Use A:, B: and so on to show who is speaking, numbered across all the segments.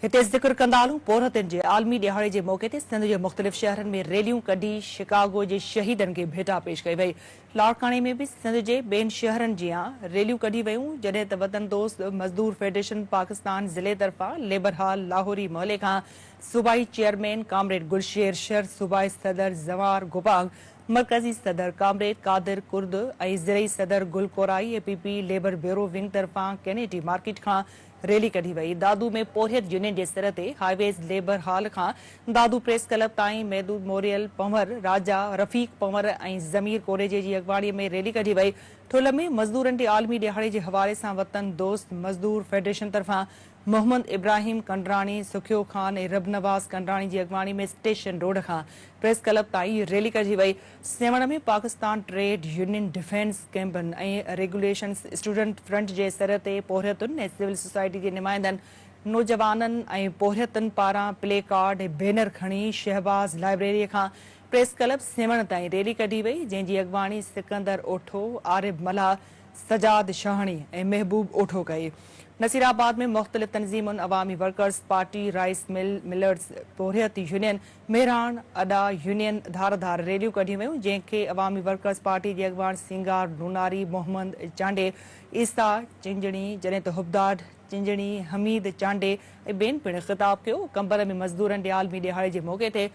A: هتي ذڪر ڪندا هلون پورهيتن جي عالمي ڏهاڙي جي موقعي تي سنڌ جي مختلف شهرن ۾ ريليون ڪڍي شڪاگو جي شهيدن کي ڀيٽا پيش ڪئي وئي. لاڙڪاڻي ۾ به سنڌ جي ٻين شهرن جيان ريليون ڪڍي ويون جڏهن ته وطن دوست مزدور فيڊريشن پاڪستان ضلعي طرفان ليبر هال لاهوري محلي کان صوبائي چيئرمين ڪامريڊ گلشير شر، صوبائي صدر زوار گوپانگ، مرڪزي صدر ڪامريڊ قادر ڪرد ۽ ضلعي صدر Gul Korai ۽ P P labour bureau wing طرفان ڪينيڊي مارڪيٽ کان ريلي ڪڍي وئي. دادو ۾ پورهيت يونين جي سر تي هاء ويز ليبر هال کان دادو پريس ڪلب تائين ميدود موريل پنهور، راجا رفيق پنهور ۽ ضمير ڪوريجي جي اڳواڻي ۾ ريلي ڪڍي وئي. ٺل ۾ مزدورن جي عالمي ڏهاڙي جي حوالي سان وطن دوست مزدور فيڊريشن طرفان محمد ابراهيم ڪنڊراڻي، سکيو خان ۽ ربنواز ڪنڊراڻي جي اڳواڻي ۾ اسٽيشن روڊ کان پريس ڪلب تائين ريلي ڪڍي وئي. Sehwan ۾ Pakistan trade union defence campaign ۽ regulations student front جي سر تي پورهيتن ۽ سول سوسائٽي جي نمائندن، نوجوانن ۽ پورهيتن پاران پلي ڪارڊ ۽ بينر کڻي شهباز لائبريري کان پريس ڪلب سيوهڻ تائين ريلي ڪڍي وئي، جنهن جي اڳواڻي سڪندر اوٺو، عارب ملاح، سجاد شاهاڻي ۽ محبوب اوٺو ڪئي. نصيرآباد ۾ مختلف تنظيمن Awami workers party, rice mill millers پورهيت يونين، مهراڻ اڏا يونين ڌار ڌار ريليون ڪڍيون ويون، جنهن کي عوامي ورڪرز پارٽي جي اڳواڻ سينگار نوناري، محمد چانڊيي، عيسيٰ چنجڻي، جڏهن ته حبدار چنجڻي، حميد چانڊيي ۽ ٻين پڻ خطاب ڪيو. قمبر ۾ مزدورن ڏي عالمي ڏهاڙي جي موقعي تي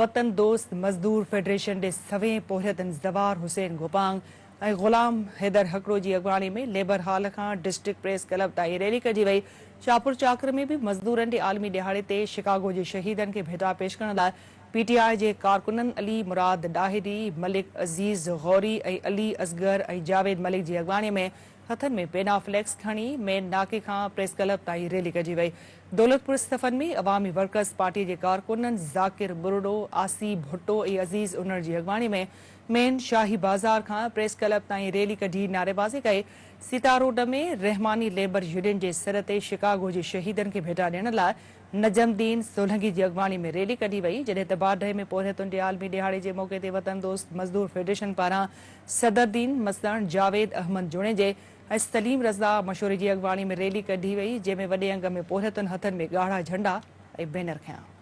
A: وطن دوست مزدور فيڊريشن ڏي سوين پورهيتن زوار حسين گوپانگ ۽ غلام حيدر هڪڙو جي اڳواڻي ۾ ليبر هال کان ڊسٽرڪٽ پريس ڪلب تائين ريلي ڪڍي وئي. شاهپور چاڪر ۾ به مزدورن جي عالمي ڏهاڙي تي شڪاگو جي شهيدن کي ڀيٽا پيش ڪرڻ لاء پي ٽي آء جي ڪارڪنن علي مراد ڏاهري، ملڪ عزيز غوري ۽ علي اصغر ۽ جاويد ملڪ جي اڳواڻي ۾ هٿن ۾ پينا فليڪس کڻي مين ناڪي کان پريس ڪلب تائين ريلي ڪڍي وئي. دولتپور صفن ۾ عوامي ورڪرز پارٽي جي ڪارڪنن ذاڪر ٻرڙو، آسي ڀٽو ۽ عزيز انڙ جي اڳواڻي ۾ مين شاهي بازار کان پريس ڪلب تائين ريلي ڪڍي نعريبازي ڪئي. سيتا روڊ ۾ رحماني ليبر يونين جي سر تي شڪاگو جي شهيدن کي ڀيٽا ڏيڻ لاء نجم الدين سولنگي جي اڳواڻي ۾ ريلي ڪڍي وئي، جڏهن ته باڊهه ۾ پورهيتن جي عالمي ڏهاڙي جي موقعي تي وطن دوست مزدور فيڊريشن پاران صدرالدين مسڻ، جاويد احمد جوڻيجي ۽ سليم رضا مشوري جي اڳواڻي ۾ ريلي ڪڍي وئي، جنهن ۾ وڏي انگ ۾ پورهيتن هٿن ۾ ڳاڙها جهنڊا ۽ بينر کنيا.